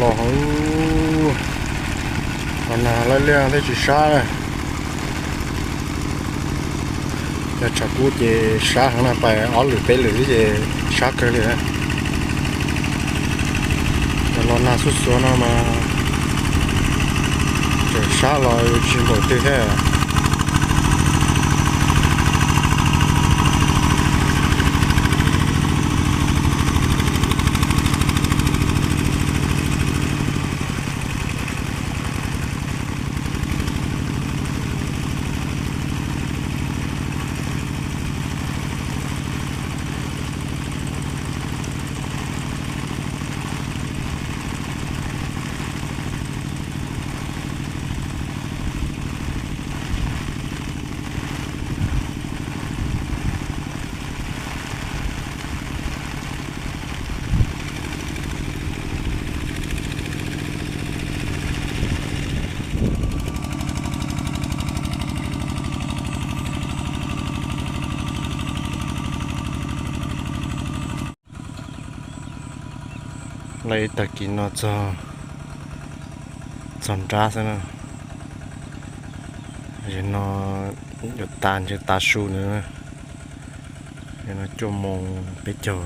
Los hauv, los nag laij liaj thiab tsis sab na. Yog tshav kub ces sab heev na, pais ob lwm peb lwm xwb ces sab kawg li na. Yog los nag xuab xuav no mas tseem sab los tsis npaum twg thiab. Lawv ib tag kis no txog, txog nrab xwb na. Yog no yuav tas ntshe tas su ntawd. Yog no cuaj moos peb caug.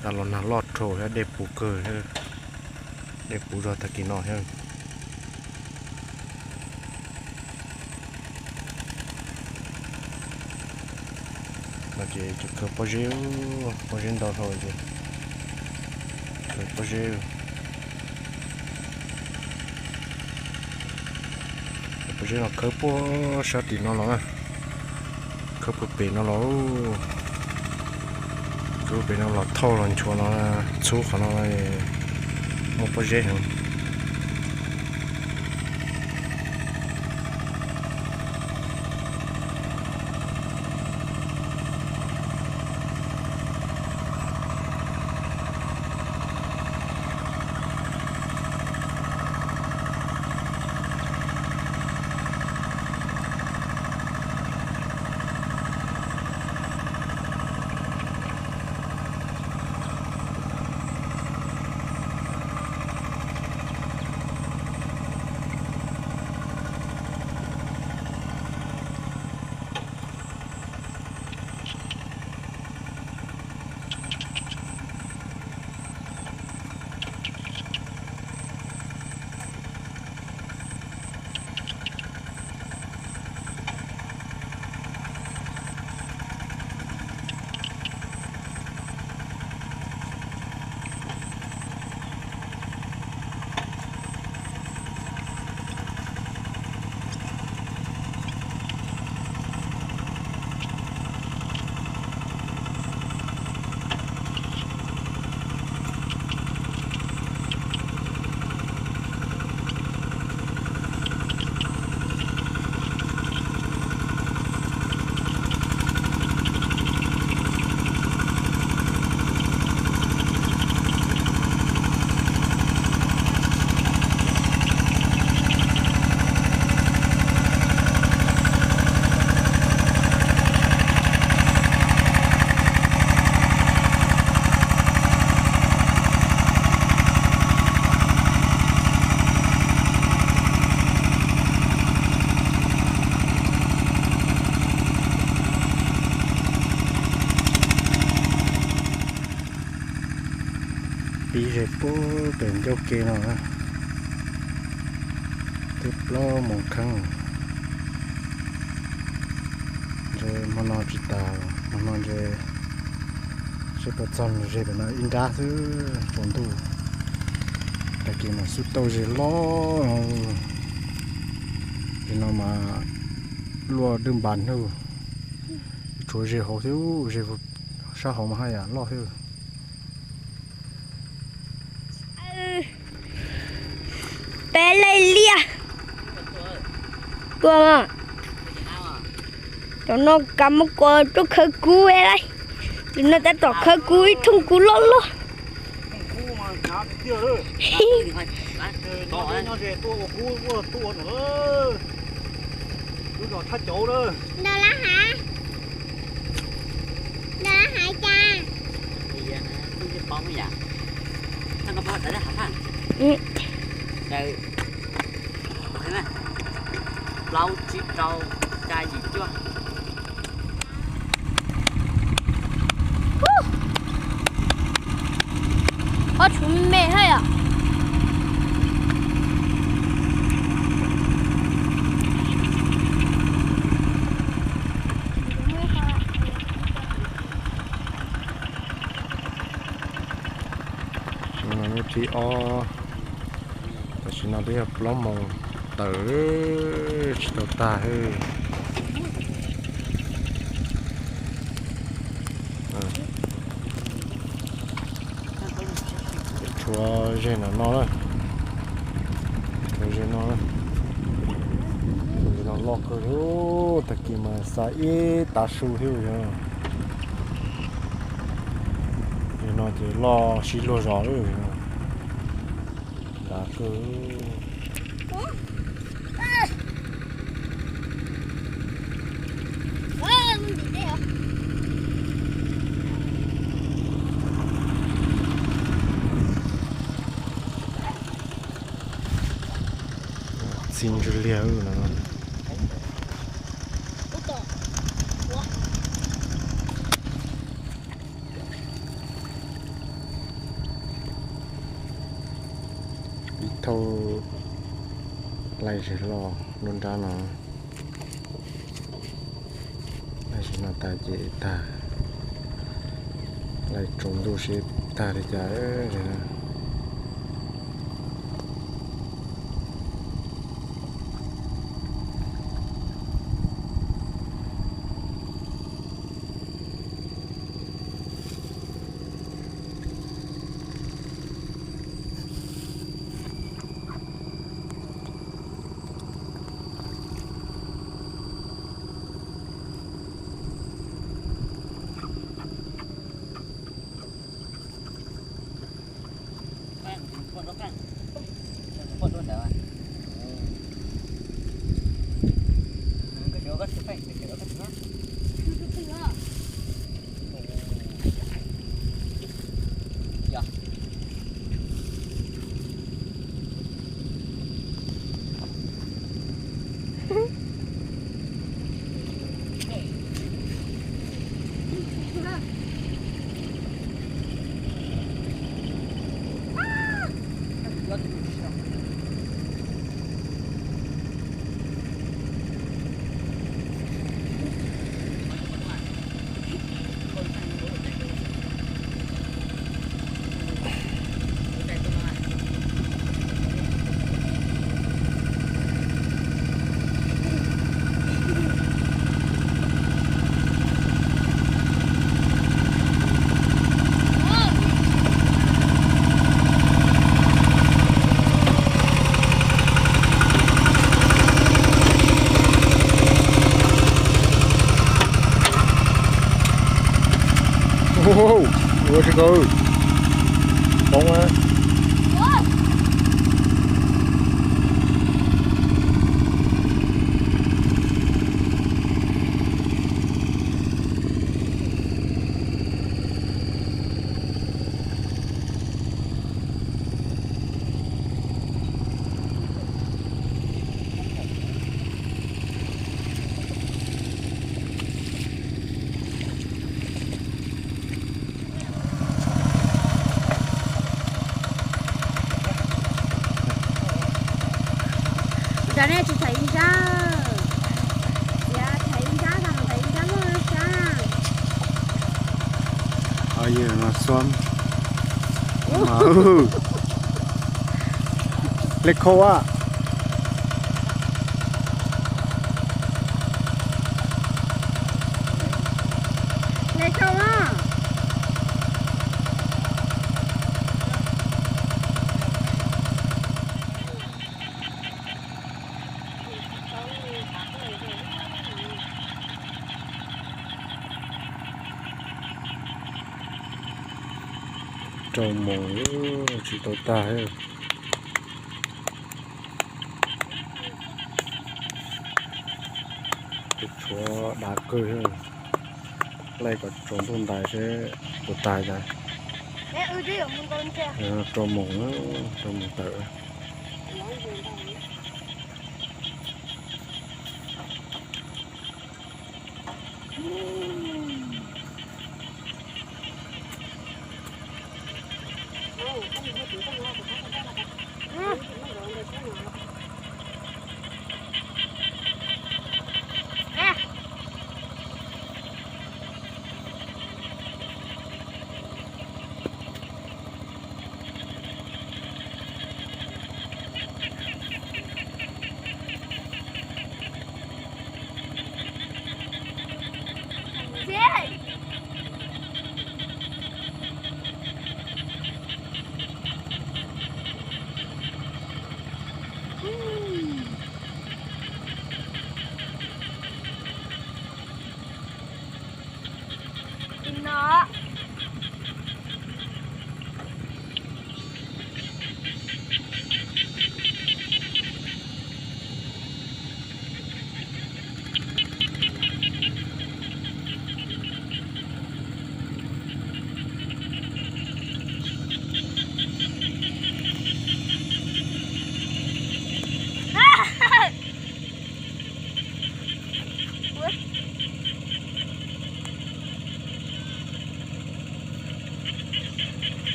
Tas los nag loj dhau thiab dej puv kawg thiab, dej puv zog tag kis no thiab. No ces tseem khawb pob zeb, pob zeb ntau dhau ces khawb pob zeb. Pob zeb no khawb puag sab tim no los na, khawb puag pem no los, khawb pem no los thauj los nchuav no, txhub qhov no muaj pob zeb heev. Pib ze puag pem ncauj ke no na, twb plaub moos kheeb. Ntshe hmo no tsis tas, hmo no ntshe seb puas txog ze pem no ib nrab xwb tsaus ntuj. Tag kis mas xub tauj ze loj, ces no mas luaj dwb npas hnub, tshuav ze hauv xwb, ze sab hauv mas haj yam loj xwb. Peb laij liaj tuaj, cov no kav mus kom tuaj khawb kub lawm. Cov no tab tom khawb kub ib thooj kub loj loj. Nyob ze tuaj ua kub ua tuaj ntawm lub zos Thaj Cauv lawm. Ntawm lawv hais, ntawm lawv hais cas? Plaub tsib rau xya yim cuaj. Ob tshuv me me thiab yom. Tam sim no lub thib ob, tam sim no twb yog plaub moos tawm, tsis tau tag thiab. Tshuav zeg no no na, tshuav zeg no na, no loj kawg li, tag kis mas xa ib tav su thiab. Zeg no ces loj sib luag zos lawm, dav kawg. Txi ntswg liag no. Ib thauj laij zes loj nruab nrab no. Laij zes no tag ces tag, laij tsaus ntuj seb tag li cas. Ua tsis kawg, poob. Cov nej tsis tham ib nrab, tham ib nrab, tham ib nrab muaj sab. Yog no xom. Lej khau a. Lej khau a. Rau moos tsis tau tag. Tshuav dav kawg, laij kom tsaus ntuj ntais seb puas tag cas. Rau moos, rau moos tawm.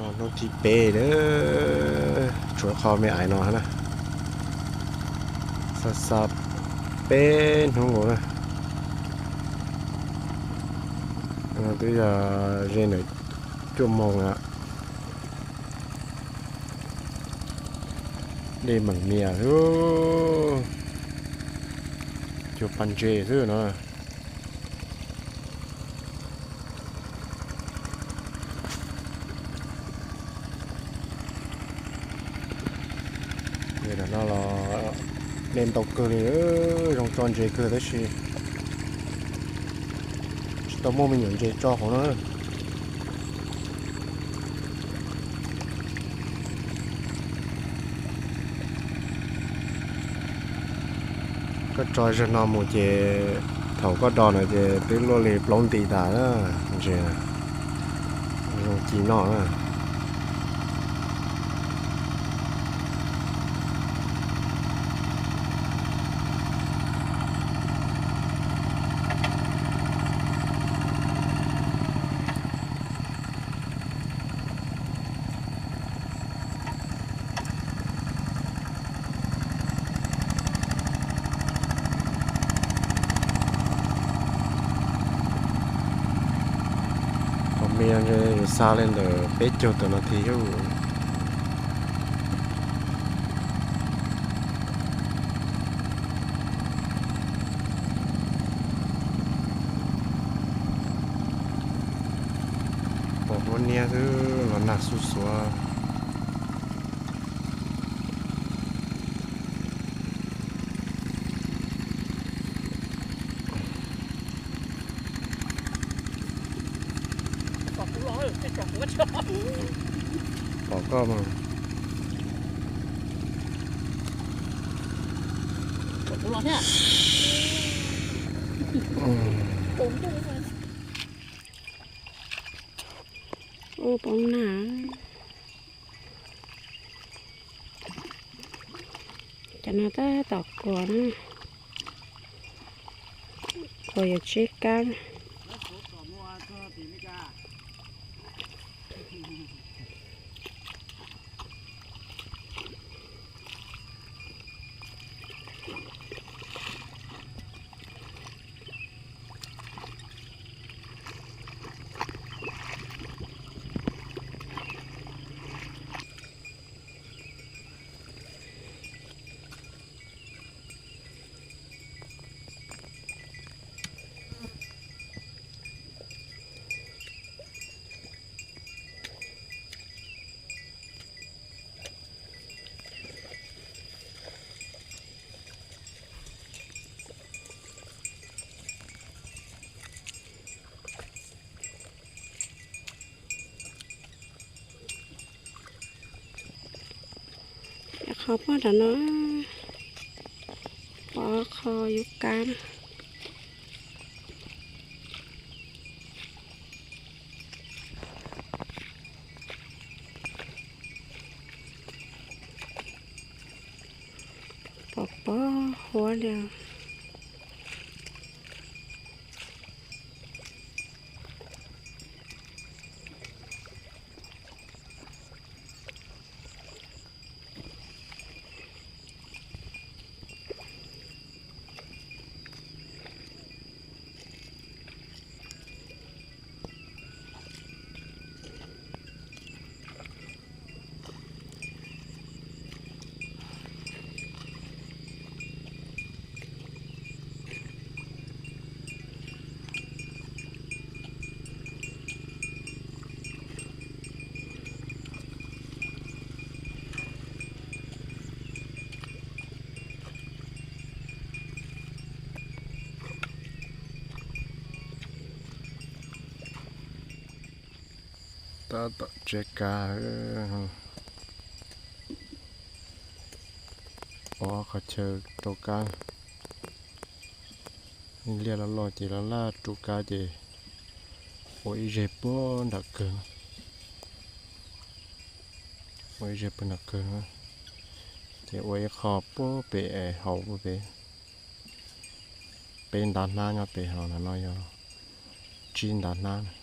No hnub thib peb lawm, tshuav qhov me ais no na. Xa xa peb hnub nkaus na. No twb yog ze ntawm cuaj moos lawm. Dej meem mias xwb, cuag paj ntseg xwb no. Tam no los dej ntau kawg li, zoo tso ntses kawg tab sis tsis tau muaj me nyuam ntses tso hauv no. Koj tso zaum no mus ces thaum koj do no ces twb luaj li plaub nti tas ntses, zoo ci noj na. Qhov me yus xa li ntawm peb caug tawm no thiab. Pom huab niab xwb los nag xuv xuav. Pom koj mas. Ub poob na. Cov no tab tom kuas na, kuas yuav tseb kab. Qhov poj nram no, qhov qho yub kab na. Pom pom huab li. Tab tom tseb kab, ua qhov chaw rau kab. Liaj loj loj ces laj laj rub kab ces ua ib zeg puag nram kawg, ua ib zeg puag nram kawg, ces ua ib qho puag pem hauv puag pem. Peb ntav hnab nyob pem hauv no, no yog tsib ntav hnab na.